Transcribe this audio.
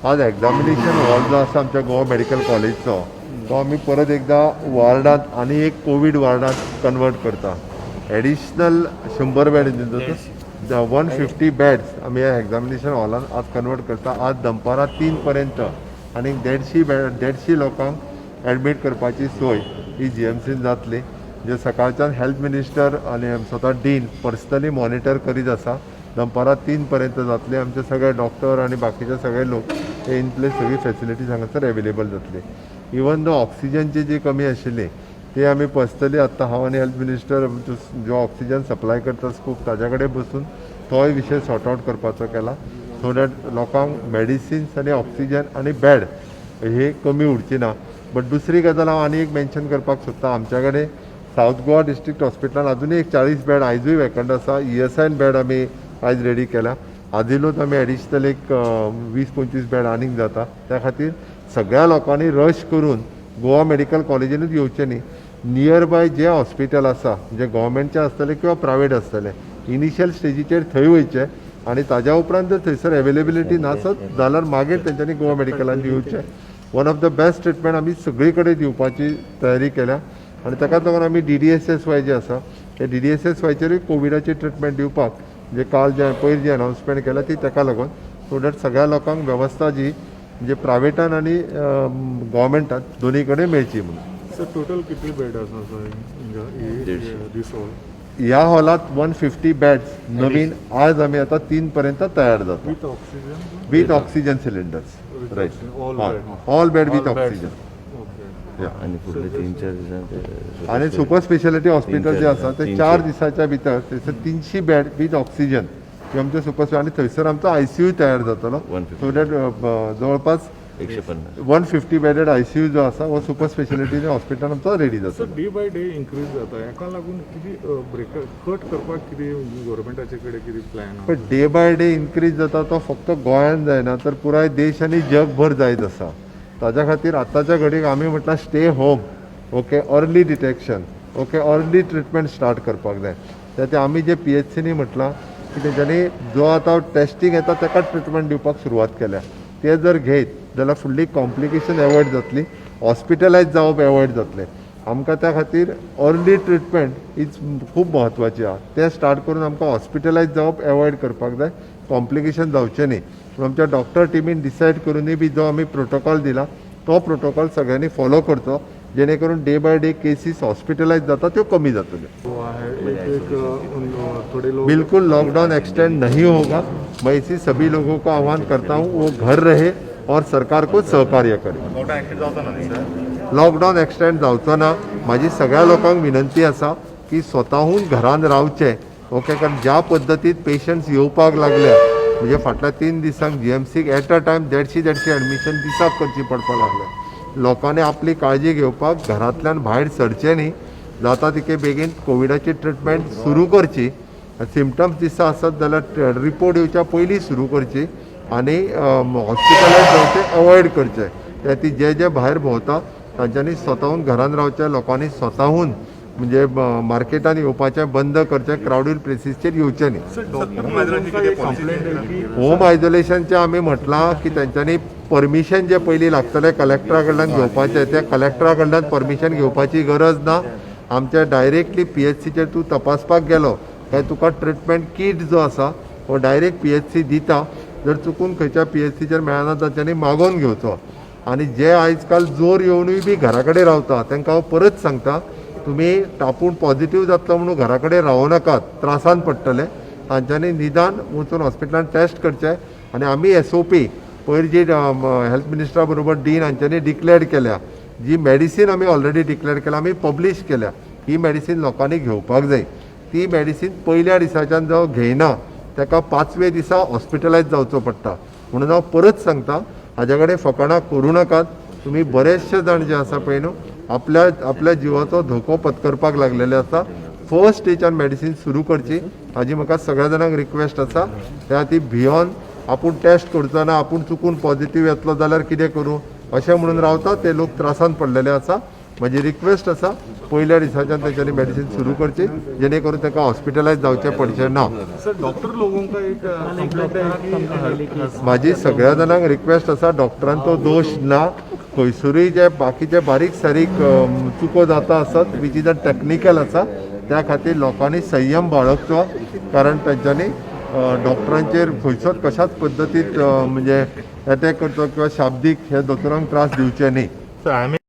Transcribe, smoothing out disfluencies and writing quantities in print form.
आज examination hall जो आसा आमच्या गोवा मेडिकल कॉलेजचो, तो आमी परत एकदा वार्डांत आनी एक कोवीड वार्डांत कन्वर्ट करता. एडिशनल 100 बेड, 150 बेड्स आमी ह्या एग्जामिनेशन हॉलान आज कन्वर्ट करता. आज दनपारां 3 पर्यंत आनी 150 बेड, 150 लोकांक एडमीट करपाची सोय ही जीएमसीन जातली. जे सकाळच्यान हेल्थ मिनिस्टर आनी स्वता डीन पर्सनली मॉनिटर करीत आसा. दनपारां 3 पर्यंत जातले. आमचे सगळे डॉक्टर आनी बाकीचे सगळे लोक हे इन प्लेस, सगळी फेसिलिटीज हांगासर अवेलेबल जातली. इवन दो ऑक्सिजनची जी कमी आशिल्ली, ती आमी पर्सनली आत्तां हांव आनी हेल्थ मिनिस्टर जो ऑक्सिजन सप्लाय करता स्कूप, ताज्या कडेन बसून तोय विशय सॉर्ट आवट करपाचो केला, सो that लोकांक मेडिसिन्स आनी ऑक्सिजन आनी बेड हे कमी उरची ना. बट दुसरी गजाल हांव आनी एक मेन्शन करपाक सोदता. आमच्या कडेन सावथ गोवा डिस्ट्रिक्ट हॉस्पिटलान अजुनूय एक 40 बेड आयजूय वेकंट आसा. ईएसआयन बेड आमी आयज रेडी केल्या. आदिलूच आमी एडिशनल एक 20-25 बेड आनीक जाता. त्या खातीर सगळ्या लोकांनी रश करून गोवा मेडिकल कॉलेजीनूच येवचें न्ही. नियर बाय जे हॉस्पिटल आसा, जे गोवोरमेंटचें आसतलें किंवा प्रायवेट आसतलें, इनिशियल स्टेजीचेर थंय वयचें आनी ताज्या उपरांत जर थंयसर एवेलेबिलिटी नासत जाल्यार मागीर तेंच्यांनी गोवा मेडिकलान येवचें. One of the best treatment आमी सगळी कडेन दिवपाची तयारी केल्या आनी ताकाच लागून आमी डीडीएसएसवाय जे आसा, ते डीडीएसएसवायचेरूय कोविडाची ट्रिटमेंट दिवपाक जे काल जे पयर जी अनावन्समेंट केल्या, ती ताका लागून, सो that सगळ्या लोकांक वेवस्था जी म्हणजे प्रायवेटान आनी गोवोरमेंटान दोनी कडेन मेळची म्हणून. सर, टोटल कितले बेड आसा सर हिंगा, दीस हॉल? ह्या हॉलात 150 बेड्स नवीन आज आमी आतां 3 पर्यंत तयार जाता. With oxygen? With oxygen cylinders, right. All bed? All bed with oxygen. Okay. आणि फुडले 3-4 दिसांत. आणि सुपर स्पेशालिटी हॉस्पिटल जे आसा, ते 300. 4 दिसाच्या भितर थंयसर 300 बेड विथ ऑक्सिजन हे आमचे सुपर आनी थंयसर आमचो आयसीयू तयार जातलो. 150. सो that जवळपास 150. 150 बेडेड आयसीयू जो आसा, हो सुपर स्पेशालिटी हॉस्पिटल आमचो रेडी सर, जातलो. डे बाय डे इन्क्रीज जाता, हेका लागून कितें ब्रेक कट करपाक कितें गव्हर्मेंटाचे कडेन कितें प्लॅन? पण डे बाय डे इन्क्रीज जाता तो फक्त गोंयान जायना, तर पुराय देश आनी जगभर जायत आसा. ताज्या खातीर आतांच्या घडयेक आमी म्हटल्यार stay home, okay, early detection, okay, early treatment start करपाक जाय. त्या ते आमी जे पीएचसीनी म्हटलां की तेंच्यांनी जो आतां टेस्टींग येता ताका ट्रिटमेंट दिवपाक सुरवात केल्या. ते जर घेयत जाल्यार फुडली कॉम्प्लिकेशन एवॉयड जातली, हॉस्पिटलायज जावप एवॉयड जातलें आमकां. त्या खातीर अर्ली ट्रिटमेंट is खूब म्हत्वाची आहा. तें स्टार्ट करून आमकां हॉस्पिटलायज जावप एवॉयड करपाक जाय, कॉम्प्लिकेशन जावचें न्ही. पूण आमच्या डॉक्टर टिमीन डिसायड करूनय बी जो आमी प्रोटोकॉल दिला, तो प्रोटोकॉल सगळ्यांनी फॉलो करचो, जेणे करून day by day cases hospitalise जाता त्यो कमी जातल्यो. वो आहे एक एक थोडे लोग. बिल्कुल लॉकडाउन एक्सटेंड नहीं होगा. मैं इसी सभी लोगों को आह्वान करता हूँ, वो घर रहे और सरकार को सहकार्य करे. लॉकडाऊन एक्सटेंड जावचो ना. म्हाजी सगळ्या लोकांक विनंती आसा की स्वताहून घरान रावचे, ओके, कारण ज्या पद्दतीन पेशंट्स येवपाक लागल्या, म्हणजे फाटल्या 3 दिसांक जीएमसीक एट अ टायम 150 150 एडमिशन दिसाक करची पडपाक लागल्या. लोकांनी आपली काळजी घेवपाक घरांतल्यान भायर सरचें न्ही. जाता तितके बेगीन कोविडाची ट्रिटमेंट सुरू करची. सिमटम्स दिसता आसत जाल्यार रिपोर्ट येवच्या पयलीं सुरू करची आनी हॉस्पिटलायज जावचें अवॉयड करचें. त्या ती जे जे भायर भोंवता तांच्यांनी स्वताहून घरान रावचें. लोकांनी स्वताहून म्हणजे मार्केटान येवपाचें बंद करचें, क्रावडीड प्लेसीसचेर येवचें न्ही. सर, डॉक्टर लोकांका एक कंप्लेंट आहे की होम आयसोलेशनचें आमी म्हटलां की तेंच्यांनी परमिशन जे पयलीं लागतलें कलेक्टरा कडल्यान घेवपाचें, त्या कलेक्टरा कडल्यान परमिशन घेवपाची गरज ना. आमच्या डायरेक्टली पीएचसीचेर तूं तपासपाक गेलो काय तुका ट्रिटमेंट कीट जो आसा हो डायरेक्ट पीएचसी दिता. जर चुकून खंयच्या पीएचसीचेर मेळना, तांच्यांनी मागोवन घेवचो. आनी जे आयज काल जोर येवनूय बी घरा कडेन रावता, तांकां हांव परत सांगता, तुमी आपूण पॉझिटीव जातलो म्हणून घरा कडेन रावो नाकात, त्रासान पडटले. तांच्यांनी निदान वचून हॉस्पिटलान टेस्ट करचे. आनी आमी एसओपी पयर जी हेल्थ मिनिस्टरा बरोबर डीन हांच्यांनी डिक्लेअर केल्या, जी मेडिसीन आमी ऑलरेडी डिक्लेअर केल्या, आमी पब्लीश केल्या, ही मेडिसीन लोकांनी घेवपाक जाय. ती मेडिसीन पयल्या दिसाच्यान जो घेयना, ताका पांचवे दिसा हॉस्पिटलायज जावचो पडटा. म्हणून हांव परत सांगता, हाज्या कडेन फकाणां करूं नाकात तुमी. बरेचशे जाण जे आसा पळय न्हू, आपल्या आपल्या जिवाचो धोको पत्करपाक लागलेले आसा. फर्स्ट स्टेजान मेडिसीन सुरू करची, हाजी म्हाका सगळ्या जाणांक रिक्वेस्ट आसा. त्या खातीर भियोन आपूण टेस्ट करचो ना, आपूण चुकून पॉझिटीव येतलो जाल्यार कितें करूं, अशें म्हणून रावता, ते लोक त्रासान पडलेले आसा. म्हजी रिक्वेस्ट आसा, पयल्या दिसाच्यान तेंच्यांनी मेडिसीन सुरू करची, जेणे करून ताका हॉस्पिटलायज जावचें पडचें ना. सर, डॉक्टर लोगों का एक कंप्लेंट है की माझी सगळ्या जाणांक रिक्वेस्ट आसा, डॉक्टरांचो दोश ना. खंयसरूय जे बाकीचे बारीक सारीक चुको जाता आसत, which is a technical आसा, त्या खातीर लोकांनी संयम बाळगचो, कारण तेंच्यांनी डॉक्टरांचेर खंयचोच कशाच पद्दतीत म्हणजे एटॅक करचो किंवा शाब्दीक हे दोतोरांक त्रास दिवचे न्ही. Sir, I